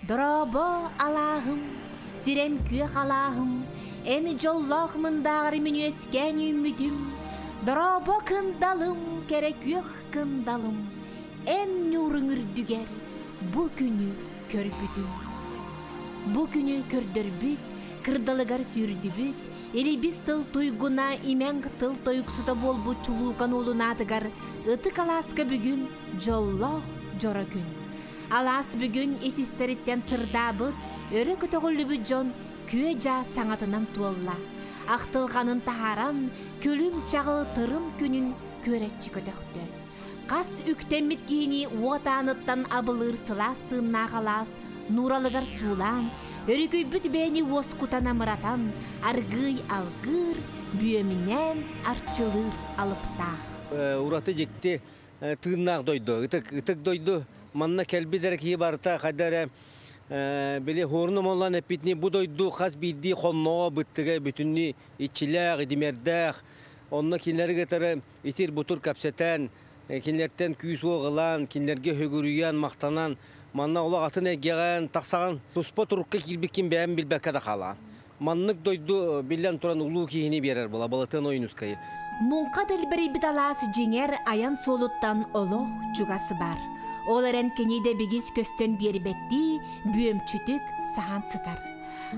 Дорообо, алааһым, сирэм күөх алааһым, эн дьоллоох мындааҕар мин үөскээн үүммүтүм. Дорообо, кындалым, кэрэ күөх кындалым, эн ньууруҥ үрдүгэр бу күнү көрбүтүм. Бу күнү көрдөрбүт, кырдалыгар сүүрдүбүт, илибис тыл туйгуна имэҥ тыл тойуксута буолбут чулуукан уолунаатыгар ытык алааска бүгүн дьоллоох дьоро күн. Алаас бүгүн ис-истэриттэн сырдаабыт, өрө көтөҕүллүбүт дьон күө-дьаа саҥатынан туолла. Ахтылҕанын таһааран, күлүм-чаҕыл тырым күнүн күөрэччи көтөхтө. Хас үктэммит киһини уот ааныттан абылыыр сылаас тыыннаах алаас нууралыгар суулаан, өрүкүйбүт бэйэни уоскутан амыратан, аргыый алгыыр, бүөмүнээн арчылыыр алыптаах. Ураты дьикти тыыннаах дойду, ытык, ытык дойду. Манна кэлбит эрэ киһи барыта хайда эрэ били хуорун омоллоон эппитини бу дойду хас биирдии хонноҕо быттыга бүтүннүү иччилээх, идимэрдээх. Онно кинилэри кытары итир-бутур кэпсэтэн, кинилэртэн күүс-уох ылан, кинилэргэ хөгүрүйэн, махтанан, манна олох атын эйгэҕэ тахсаҕын, туспа турукка киирбиккин бэйэм билбэккэ да хаалаҕын. Маннык дойду биллэн туран улуу киһини биэрэр була Балатын Ойуунускайы. Муҥха дэлбэрийбит алаас дьиҥэр айан суолуттан олох чугас бар. Ол эрэн кини да бигис көстөн биэрбэттии бүөмчүтүк саһан сытар.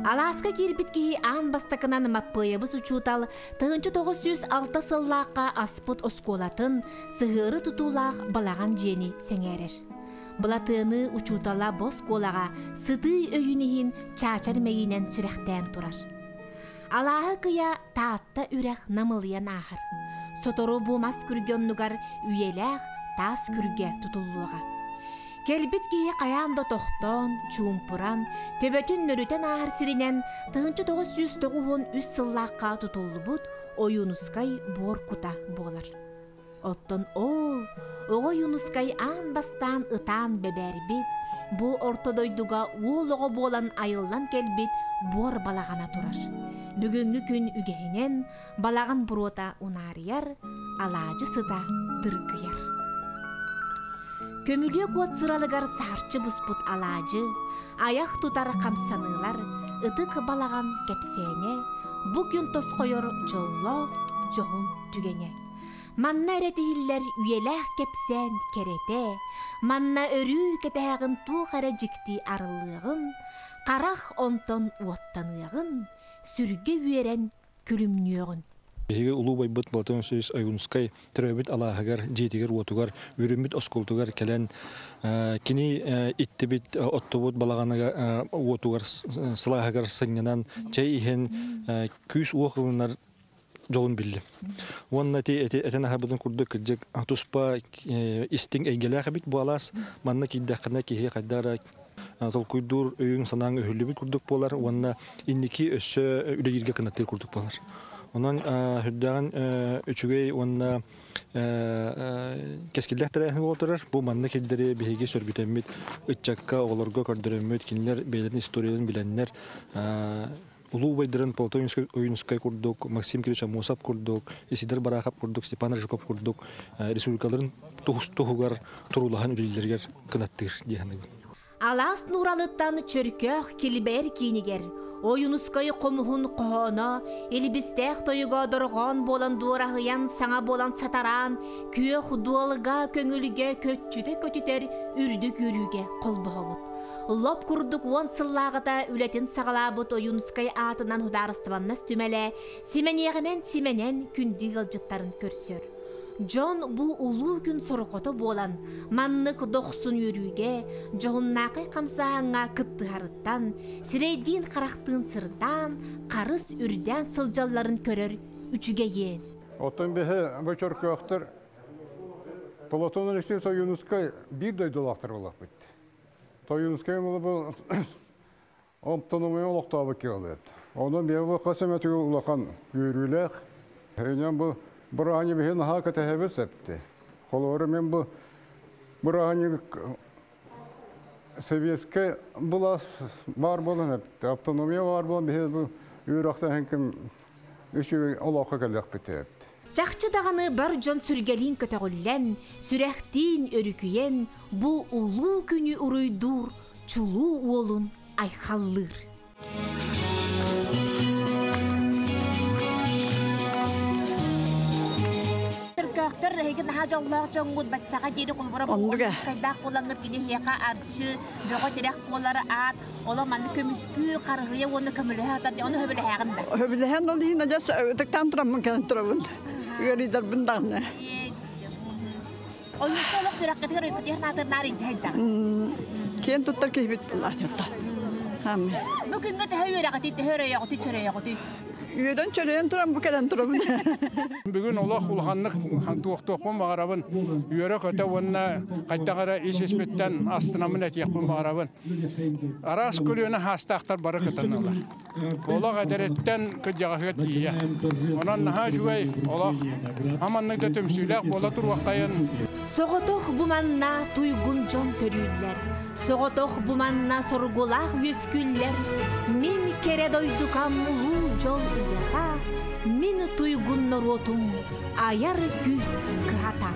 Алааска киирбит киһи аан бастакынан Маппыайабыс учуутал 1906 сыллаахха аспыт оскуолатын сыһыары тутуулаах балаҕан дьиэни сэҥээрэр. Былатыаны учуутала бу оскуолаҕа сытыы өйүн иһин чаачар мэйиинэн сүрэхтээн турар. Алааһы кыйа Таатта үрэх намылыйан ааһар. Сотору бу мас күргэ оннугар үйэлээх таас күргэ тутуллуоҕа. Кэлбит киһи хайаан да тохтоон, чуумпуран, төбөтүн нөрүтэн ааһар сиринэн 1993 сыллаахха тутуллубут Ойуунускай буор кута буолар. Оттон ол оҕо Юнускай аан бастаан ытаан бэбээрбит, бу орто дойдуга уол оҕо буолан айыллан кэлбит буор балаҕана турар. Бүгүҥҥү күн үгэһинэн балаҕан буруота унаарыйар, алаадьы сыта дыргыйар. Көмүлүөк уот сыралыгар саһарчы буспут алаадьы, айах тутар хамсаныылар, ытык балаҕан кэпсээнэ, бу күн тосхойор дьоллоох дьоһун түгэнэ. Манна эрэ тиһиллэр үйэлээх кэпсээн кэрэтэ, манна өрүү кэтэһэҕин туох эрэ дьикти арыллыаҕын, харах онтон уоттаныаҕын, сүргэ үөрэн күлүмнүөҕүн. Биһиги улуу убайбыт Платон Васильевич Ойуунускай төрөөбүт алааһыгар, дьиэтигэр-уотугар, үөрэммит оскуолатыгар кэлэн, кини иттибит, оттубут балаҕаныгар уотугар сылааһыгар сынньанан, чэй иһэн, күүс-уох ылынар дьолун биллим. Уонна ити этэн аһарбытын курдук кырдьык туспа истиҥ эйгэлээх эбит бу алаас. Манна киирдэххинэ киһи хайдах эрэ толкуйдуур өйүҥ-санааҥ өһүллүбүт курдук буолар уонна инники өссө үлэлииргэ кынаттыыр курдук буолар. Онон үрдээҕин үчүгэй уонна кэскиллээх тэрээһин буола турар. Бу маннык ирдэри биһиги сөргүтэммит ыччакка, оҕолорго көрдөрөммүт, кинилэр бэйэлэрин историяларын билэннэр улуу убайдарын Платон Ойуунускай курдук, Максим Кириллович Аммосов курдук, Исидор Барахов курдук, Степан Рыжиков курдук республикаларын туһугар туруулаһан үлэлииллэригэр кынаттыыр дии саныыбын. Алаас Нууралыттан Чөркөөх килбэйэр киинигэр Ойуунускай хомуһун хоһооно, илбистээх тойуга дорҕоон буолан дуораһыйан саҥа буолан сатараан, күөх дуолга көҥүлгэ көччүтэ көтүтэр үрдүк үөрүүгэ холбоһобут. Лоп курдук уон сыллааҕыта үлэтин саҕалаабыт Ойуунускай аатынан судаарыстыбаннас түмэлэ симэниэҕинэн симэнэн күндү ыалдьыттарын көрсөр. Дьон бу улуу күн сорҕото буолан, маннык дохсун үөрүүгэ, дьоһуннаахай хамсааһыҥҥа кыттыһарыттан, сирэйдиин-харахтыын сырдаан, харыс үрдээн сылдьалларын көрөр үчүгэйиэн. Оттон биһи бу чөркөөхтөр Платон Алексеевич Ойуунускай биир дойдулаахтар буоллахпыт. Тойуунускай бу автономия олохтообут киһи Онон биһи бу хас эмэ улахан үөрүүлээх. Өйнөн бу бырааһынньык биһи наһаа кэтэһэбит септи. Холобура мен бу бырааһынньык советскай былаас баар буолан эпти. Автономия баар буолан биһи бу үөрөхтөн ким үчүгэй олоххо кэлиэхпит эпти. Чахчы даҕаны бар дьон сүргэлиин көтөҕүллэн, сүрэхтиин өрүкүйэн, бу улуу күнү уруйдуур чулуу уолун айхаллыыр. Чөркөөхтөр эһиги наһаа дьоллоох дьоҥҥут баччаҕа диэри холобура кайдаах буолаҥҥыт кини эһиэхэ арчы, бөҕө тирэх буолар аат, оло манны көмүскүү, харыһыйа уонна көмөлөһө атар ону хөбүлэһээҕин да. Хөбүлэһэн ол иһин адьас ытыктаан тураммын кэлэн турабын. Ыарыйдарбын даҕаны. Ойууска олох сүрэххитигэр өйгүтүгэр наатырнаар илдьэ сылдьаҕыт. Киэн туттар киһибит буолла. Бу күҥҥэ төһө үөрэҕитий, төһө өрөйөҕүтүй, чөрөйөҕүтүй? Үөрэн чөрөйөн туран бу кэлэн турабын. Бүгүн олох улаханнык туохтуохпун баҕарабын. Үөрэ-көтө уонна хайдах эрэ ис-испиттэн астынаммын этиэхпин баҕарабын. Араас көлүөнэ хаастаахтар бары кытыннылар. Олох эдэриттэн кырдьаҕаһыгар тиийэ. Онон наһаа үчүгэй олох аманнык да түмсүүлээх буола туруоххайын. Соҕотох бу манна туйгун дьон төрүүллэр. Соҕотох бу манна соргулаах үөскүүллэр. Мин кэрэ дойдукам улуу дьол уйата, мин туйгун норуотум айар күүс кыһата.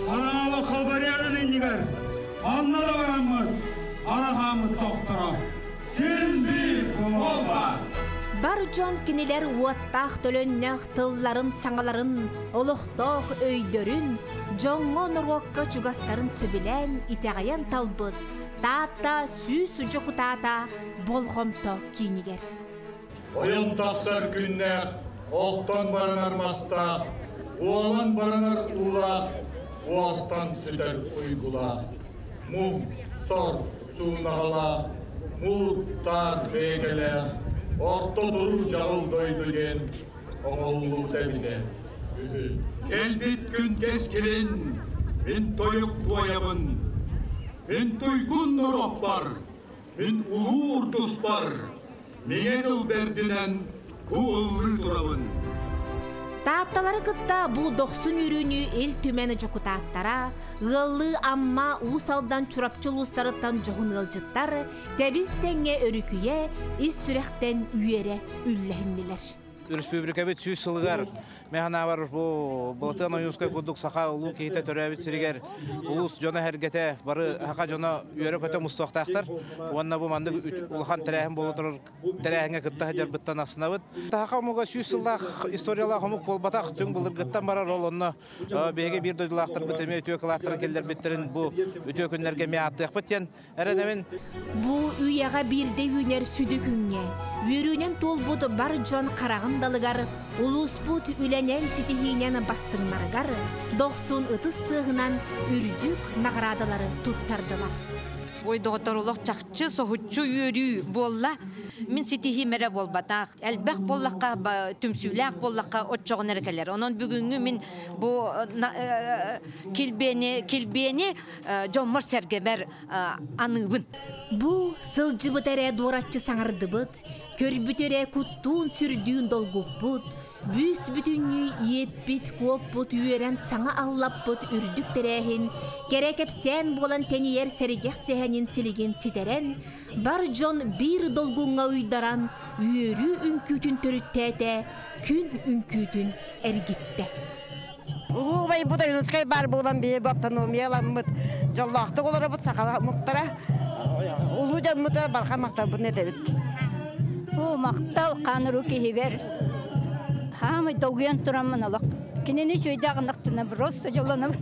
Хараала хабарыарын иннигэр анна да бараммыт араһаамыт тохторо син биир буолба. Бар дьон кинилэр уоттаах төлөннөөх тылларын саҥаларын, олохтоох өйдөрүн, дьоҥҥо норуокка чугастарын сөбүлээн итэҕэйэн талбыт Таатта 100 дьокутаата болҕомто киинигэр. Ойон тахсар күннээх, охтон баранар мастаах, уолан баранар уулаах, уостан сүтэр уйгулаах, муҥ, сор суунаһалаах, муур-таар бэйэкэлээх, орто туруу дьаҕыл дойду диэн оҥоһуллубута эбитэ үһү. Кэлбит күн кэскилин мин тойук туойабын, мин туйгун норуоппар, мин улуу урдуспар, миҥэ тыл бэрдинэн бу ыллыы турабын. Таатталары кытта бу дохсун үөрүүнү Ил Түмэн дьокутааттара, ыаллыы Амма, Уус Алдан, Чурапчы улуустарыттан дьоһун ыалдьыттар тэбис тэҥҥэ өрүкүйэ, ис сүрэхтэн үөрэ үллэһиннилэр. Өрөспүүбүлүкэбит 100 сылыгар Мэханабар бу Былатыан Ойуунскай курдук саха улуу киһитэ төрөөбүт сиригэр улуус дьоно-сэргэтэ бары саха дьоно үөрэ-көтө мустуохтаахтар. Уонна бу маннык улахан тэрээһин буола турар тэрээһиҥҥэ кытта сылдьарбыттан астынабыт. Саха омуга 100 сыллаах историялаах омук буолбатах, түҥ былыргыттан барар ол онно биһиги биир дойдулаахтарбыт эмиэ үтүө кылааттарын киллэрбиттэрин бу үтүө күннэргэ эмиэ ааттыахпыт диэн эрэнэбин. Бу үйэҕэ биирдэ үүнэр сүдү күҥҥэ үөрүүнэн туолбут бар дьон хараҕын далыгар улууспут үлэнэн ситиһиинэн бастыҥнарыгар дохсун ытыс тыаһынан үрдүк наҕараадалары туттардылар. Ой, доҕоттор, олох чахчы соһуччу үөрүү буолла. Мин ситиһиим эрэ буолбатах. Элбэх буоллахха, түмсүүлээх буоллахха оччоҕун эрэ кэлэр. Онон бүгүҥҥү мин бу килбиэни, килбиэни дьоммор-сэргэбэр аныыбын. Бу сылдьыбыт эрэ дуораччы саҥардыбыт, көрбүт эрэ куттуун-сүрдүүн долгуппут, бүүс бүтүннүү иэппит, куоппут, үөрэн саҥа аллаппыт үрдүк тэрээһин, кэрэ кэпсээн буолан тэнийэр сэргэх сэһэнин силигин ситэрэн, бар дьон биир долгуҥҥа уйдаран, үөрүү үҥкүүтүн төрүттээтэ, күн үҥкүүтүн эргиттэ. Улуу убайбыт Ойуунускай баар буолан биһи бу автономияламмыт дьоллоохтук олоробут сахала омуктара улуу дьоммутугар барҕа махталбытын этэбит. Оо, махтал хааныруу киһибэр. Хаамай долгуйан тураммын олох. Кинини үчүгэйдээх ынахтына просто дьоллонобун.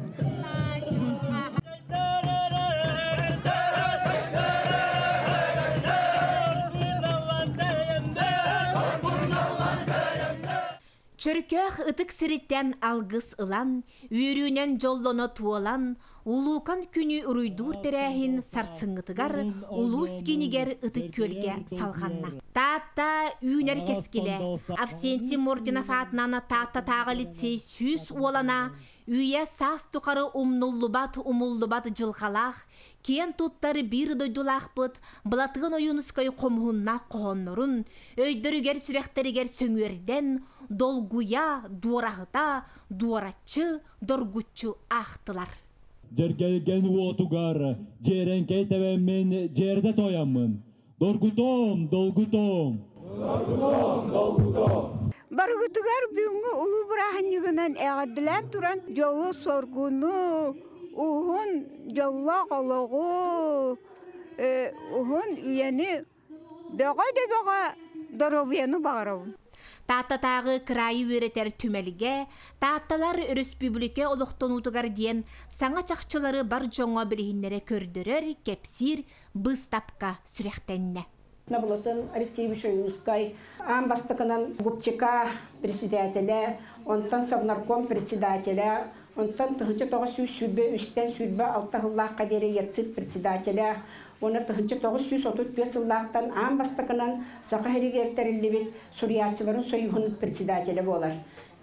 Чөркөөх ытык сириттэн алгыс ылан, үөрүүнэн дьоллоно туолан, улуукан күнү уруйдуур тэрээһин сарсыҥҥытыгар улуус киинигэр Ытык Күөлгэ салҕанна. Таатта үүнэр кэскилэ Авсентий Мординов аатынан Тааттатааҕы лицей 100 уолана үйэ саас тухары умнуллубат умуллубат дьылҕалаах, киэн туттар биир дойдулаахпыт Былатыан Ойуунускай хомуһуннаах хоһооннорун өйдөрүгэр-сүрэхтэригэр сөҥүөрдэн, долгуйа, дуораһыта, дуораччы, доргуччу аахтылар. Дьэргэлгэн уотугар дьиэрэҥкэй тэбэммин дьиэрдэ тойоммун. Доргутом, долгутом! Доргутом, долгутом! Барыгытыгар бүгүҥҥү улуу бырааһынньыгынан эҕэрдэлээн туран дьолу-соргуну, уһун дьоллоох олоҕу, уһун үйэни бөҕө да бөҕө доруобуйаны баҕарабын. Тааттатааҕы кыраайы үөрэтэр түмэлгэ Таатталар өрөспүүбүлүкэ олохтонуутугар диэн саҥа чахчылары бар дьоҥҥо билиһиннэрэ көрдөрөр, кэпсиир быыстапка сүрэхтэннэ. Набылатын Алексеевич Ойуунускай аан бастакынан Губчика председателэ, онтон Совнарком председателэ, онтон 1923-тэн 26 сыллаахха диэри ЯЦИП председателэ, уонна 1934 сыллаахтан аан бастакынан Саха сиригэр тэриллибит суруйааччыларын союһун председателэ буолар.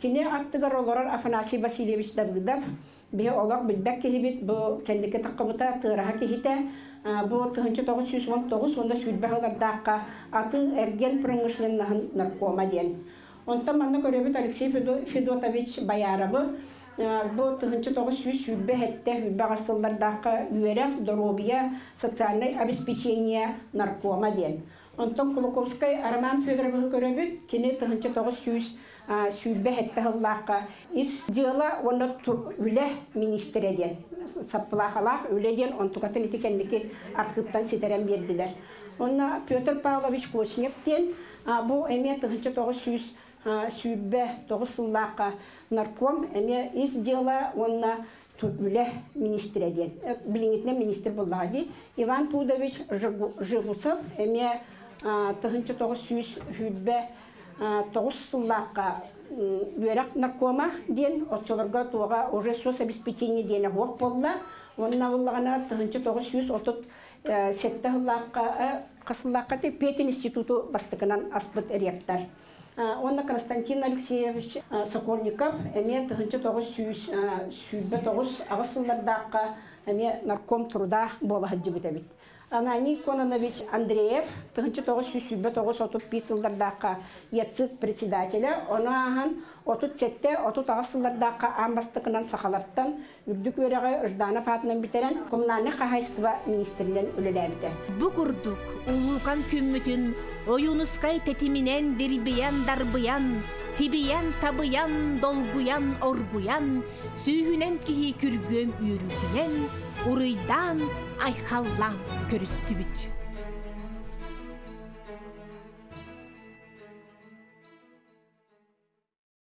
Кини аттыгар олорор Афанасий Васильевич Давыдов биһи олох билбэт киһибит, бу кэнники таххыбыта тыараһа киһитэ, бу 1919 уонна 20 сыллардаахха аты-эргиэн промышленноһын наркома диэн. Онтон манна көрөбүт Алексей Федотович Бояровы, бу 1927 сыллардаахха үөрэх, доруобуйа, социальнай обеспечение наркома диэн. Онтон Кулаковскай Роман Федоровиһы көрөбүт, кини 1927 сыллаахха ис дьыала уонна үлэ министрэ диэн, саппылаахалаах үлэ диэн онтукатын ити кэнники архыыптан ситэрэн биэрдилэр. Онно Петр Павлович Кочнев диэн бу эмиэ 1929 сыллаахха нарком эмиэ ис дьыала уонна үлэ министрэ диэн билиҥҥитинэн министр буоллаҕа дии. Иван Пудович Жегусов эмиэ 1929 сыллаахха үөрэх наркома диэн оччолорго туоҕа уже соцобеспечение диэнэ суох буолла. Уонна буоллаҕына 1937 сыллаахха хасыллаахха Петин институту бастакынан аспыт ректор. Уонна Константин Алексеевич Сокольников эмиэ 1929 аҕыс сыллардаахха эмиэ нарком труда буола сылдьыбыт эбит. Ананий Кононович Андреев 1929-35 сыллардаахха ЯЦИК председателэ, ону ааһан 37-38 сыллардаахха аан бастакынан сахалартан үрдүк үөрэҕи Жданов аатынан бүтэрэн коммунальнай хаһаайыстыба министринэн үлэлээбитэ. Бу курдук улуукан күммүтүн Ойуунускай тэтиминэн дирбийэн-дарбыйан, тибийэн-табыйан, долгуйан-оргуйан, сүүһүнэн киһи күргүөм үөрүүтүнэн уруйдаан, айхаллаан көрүстүбүт.